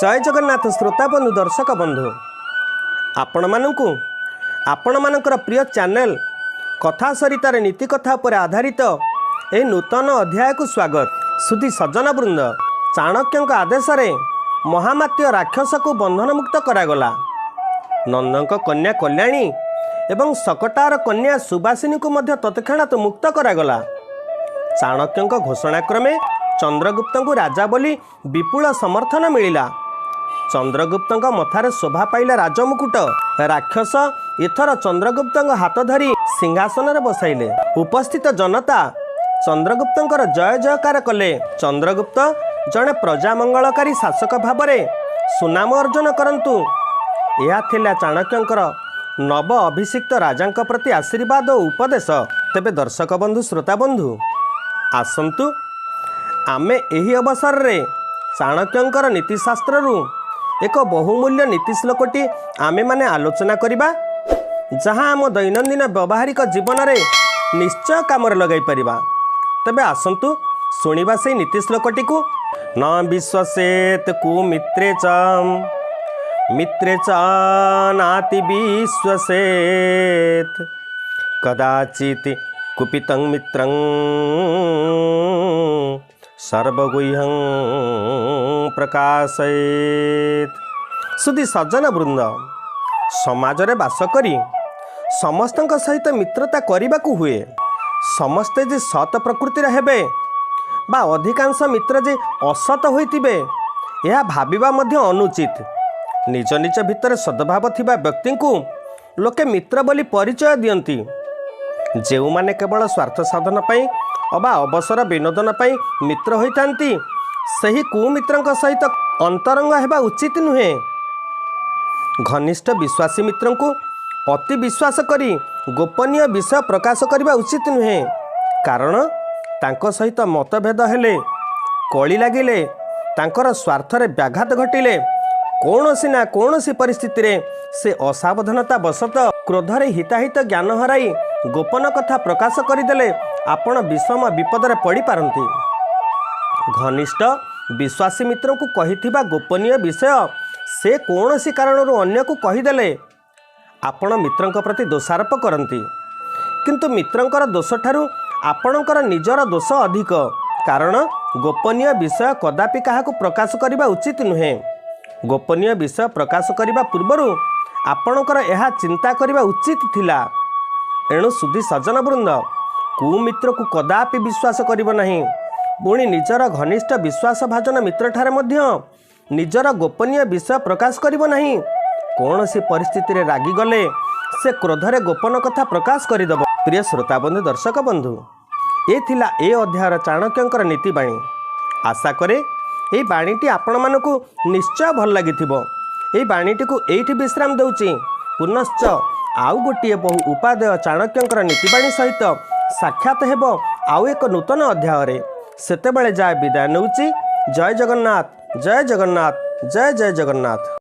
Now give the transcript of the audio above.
ଜୟ ଜଗନ୍ନାଥ ଶ୍ରୋତା ବନ୍ଧୁ, ଦର୍ଶକ ବନ୍ଧୁ, ଆପଣମାନଙ୍କୁ ଆପଣମାନଙ୍କର ପ୍ରିୟ ଚ୍ୟାନେଲ କଥା ସରିତାରେ ନୀତି କଥା ଉପରେ ଆଧାରିତ ଏହି ନୂତନ ଅଧ୍ୟାୟକୁ ସ୍ୱାଗତ। ସୁଧୀ ସଜ୍ଜନ ବୃନ୍ଦ, ଚାଣକ୍ୟଙ୍କ ଆଦେଶରେ ମହାମାତ୍ୟ ରାକ୍ଷସକୁ ବନ୍ଧନମୁକ୍ତ କରାଗଲା। ନନ୍ଦଙ୍କ କନ୍ୟା କଲ୍ୟାଣୀ ଏବଂ ଶକଟାର କନ୍ୟା ସୁବାସିନୀକୁ ମଧ୍ୟ ତତ୍କ୍ଷଣାତ୍ ମୁକ୍ତ କରାଗଲା। ଚାଣକ୍ୟଙ୍କ ଘୋଷଣାକ୍ରମେ ଚନ୍ଦ୍ରଗୁପ୍ତଙ୍କୁ ରାଜା ବୋଲି ବିପୁଳ ସମର୍ଥନ ମିଳିଲା। ଚନ୍ଦ୍ରଗୁପ୍ତଙ୍କ ମଥାରେ ଶୋଭା ପାଇଲା ରାଜମୁକୁଟ। ରାକ୍ଷସ ଏଥର ଚନ୍ଦ୍ରଗୁପ୍ତଙ୍କ ହାତ ଧରି ସିଂହାସନରେ ବସାଇଲେ। ଉପସ୍ଥିତ ଜନତା ଚନ୍ଦ୍ରଗୁପ୍ତଙ୍କର ଜୟ ଜୟକାର କଲେ। ଚନ୍ଦ୍ରଗୁପ୍ତ ଜଣେ ପ୍ରଜାମଙ୍ଗଳକାରୀ ଶାସକ ଭାବରେ ସୁନାମ ଅର୍ଜନ କରନ୍ତୁ, ଏହା ଥିଲା ଚାଣକ୍ୟଙ୍କର ନବ ଅଭିଷିକ୍ତ ରାଜାଙ୍କ ପ୍ରତି ଆଶୀର୍ବାଦ ଓ ଉପଦେଶ। ତେବେ ଦର୍ଶକ ବନ୍ଧୁ, ଶ୍ରୋତା ବନ୍ଧୁ, ଆସନ୍ତୁ ଆମେ ଏହି ଅବସରରେ ଚାଣକ୍ୟଙ୍କର ନୀତିଶାସ୍ତ୍ରରୁ ଏକ ବହୁମୂଲ୍ୟ ନୀତି ଶ୍ଲୋକଟି ଆମେମାନେ ଆଲୋଚନା କରିବା, ଯାହା ଆମ ଦୈନନ୍ଦିନ ବ୍ୟବହାରିକ ଜୀବନରେ ନିଶ୍ଚୟ କାମରେ ଲଗାଇ ପାରିବା। ତେବେ ଆସନ୍ତୁ ଶୁଣିବା ସେଇ ନୀତି ଶ୍ଲୋକଟିକୁ। ନ ବିଶ୍ୱସେତ୍ କୁମିତ୍ରେ ଚ ମିତ୍ରେ ଚ ନାତି ବିଶ୍ୱସେତ୍ କଦାଚିତ୍ କୁପିତଂ ମିତ୍ରଂ ସର୍ବଗୁହ୍ୟଂ ପ୍ରକାଶୟେତ୍। ସୁଧୀ ସଜ୍ଜନ ବୃନ୍ଦ, ସମାଜରେ ବାସ କରି ସମସ୍ତଙ୍କ ସହିତ ମିତ୍ରତା କରିବାକୁ ହୁଏ। ସମସ୍ତେ ଯେ ସତ ପ୍ରକୃତିର ହେବେ ବା ଅଧିକାଂଶ ମିତ୍ର ଯେ ଅସତ ହୋଇଥିବେ, ଏହା ଭାବିବା ମଧ୍ୟ ଅନୁଚିତ। ନିଜ ନିଜ ଭିତରେ ସଦ୍ଭାବ ଥିବା ବ୍ୟକ୍ତିଙ୍କୁ ଲୋକେ ମିତ୍ର ବୋଲି ପରିଚୟ ଦିଅନ୍ତି। ଯେଉଁମାନେ କେବଳ ସ୍ୱାର୍ଥ ସାଧନ ପାଇଁ ଅବା ଅବସର ବିନୋଦନ ପାଇଁ ମିତ୍ର ହୋଇଥାନ୍ତି, ସେହି କୁମିତ୍ରଙ୍କ ସହିତ ଅନ୍ତରଙ୍ଗ ହେବା ଉଚିତ ନୁହେଁ। ଘନିଷ୍ଠ ବିଶ୍ୱାସୀ ମିତ୍ରଙ୍କୁ ଅତି ବିଶ୍ୱାସ କରି ଗୋପନୀୟ ବିଷୟ ପ୍ରକାଶ କରିବା ଉଚିତ ନୁହେଁ। କାରଣ ତାଙ୍କ ସହିତ ମତଭେଦ ହେଲେ, କଳି ଲାଗିଲେ, ତାଙ୍କର ସ୍ୱାର୍ଥରେ ବ୍ୟାଘାତ ଘଟିଲେ କୌଣସି ନା କୌଣସି ପରିସ୍ଥିତିରେ ସେ ଅସାବଧାନତା ବଶତଃ କ୍ରୋଧରେ ହିତାହିତ ଜ୍ଞାନ ହରାଇ ଗୋପନ କଥା ପ୍ରକାଶ କରିଦେଲେ ଆପଣ ବିଷମ ବିପଦରେ ପଡ଼ିପାରନ୍ତି। ଘନିଷ୍ଠ ବିଶ୍ୱାସୀ ମିତ୍ରଙ୍କୁ କହିଥିବା ଗୋପନୀୟ ବିଷୟ ସେ କୌଣସି କାରଣରୁ ଅନ୍ୟକୁ କହିଦେଲେ ଆପଣ ମିତ୍ରଙ୍କ ପ୍ରତି ଦୋଷାରୋପ କରନ୍ତି। କିନ୍ତୁ ମିତ୍ରଙ୍କର ଦୋଷଠାରୁ ଆପଣଙ୍କର ନିଜର ଦୋଷ ଅଧିକ। କାରଣ ଗୋପନୀୟ ବିଷୟ କଦାପି କାହାକୁ ପ୍ରକାଶ କରିବା ଉଚିତ ନୁହେଁ। ଗୋପନୀୟ ବିଷୟ ପ୍ରକାଶ କରିବା ପୂର୍ବରୁ ଆପଣଙ୍କର ଏହା ଚିନ୍ତା କରିବା ଉଚିତ ଥିଲା। ଏଣୁ ସୁଧୀ ସଜ୍ଜନ ବୃନ୍ଦ, କୁମିତ୍ରକୁ କଦାପି ବିଶ୍ୱାସ କରିବ ନାହିଁ। ପୁଣି ନିଜର ଘନିଷ୍ଠ ବିଶ୍ୱାସଭାଜନ ମିତ୍ରଠାରେ ମଧ୍ୟ ନିଜର ଗୋପନୀୟ ବିଷୟ ପ୍ରକାଶ କରିବ ନାହିଁ। କୌଣସି ପରିସ୍ଥିତିରେ ରାଗିଗଲେ ସେ କ୍ରୋଧରେ ଗୋପନ କଥା ପ୍ରକାଶ କରିଦେବ। ପ୍ରିୟ ଶ୍ରୋତା ବନ୍ଧୁ, ଦର୍ଶକ ବନ୍ଧୁ, ଏ ଥିଲା ଏ ଅଧ୍ୟାୟର ଚାଣକ୍ୟଙ୍କର ନୀତିବାଣୀ। ଆଶା କରେ ଏଇ ବାଣୀଟି ଆପଣମାନଙ୍କୁ ନିଶ୍ଚୟ ଭଲ ଲାଗିଥିବ। ଏଇ ବାଣୀଟିକୁ ଏଇଠି ବିଶ୍ରାମ ଦେଉଛି। ପୁନଶ୍ଚ ଆଉ ଗୋଟିଏ ବହୁ ଉପାଦେୟ ଚାଣକ୍ୟଙ୍କର ନୀତିବାଣୀ ସହିତ ସାକ୍ଷାତ ହେବ ଆଉ ଏକ ନୂତନ ଅଧ୍ୟାୟରେ। ସେତେବେଳେ ଯାଏ ବିଦାୟ ନେଉଛି। ଜୟ ଜଗନ୍ନାଥ, ଜୟ ଜଗନ୍ନାଥ, ଜୟ ଜୟ ଜଗନ୍ନାଥ।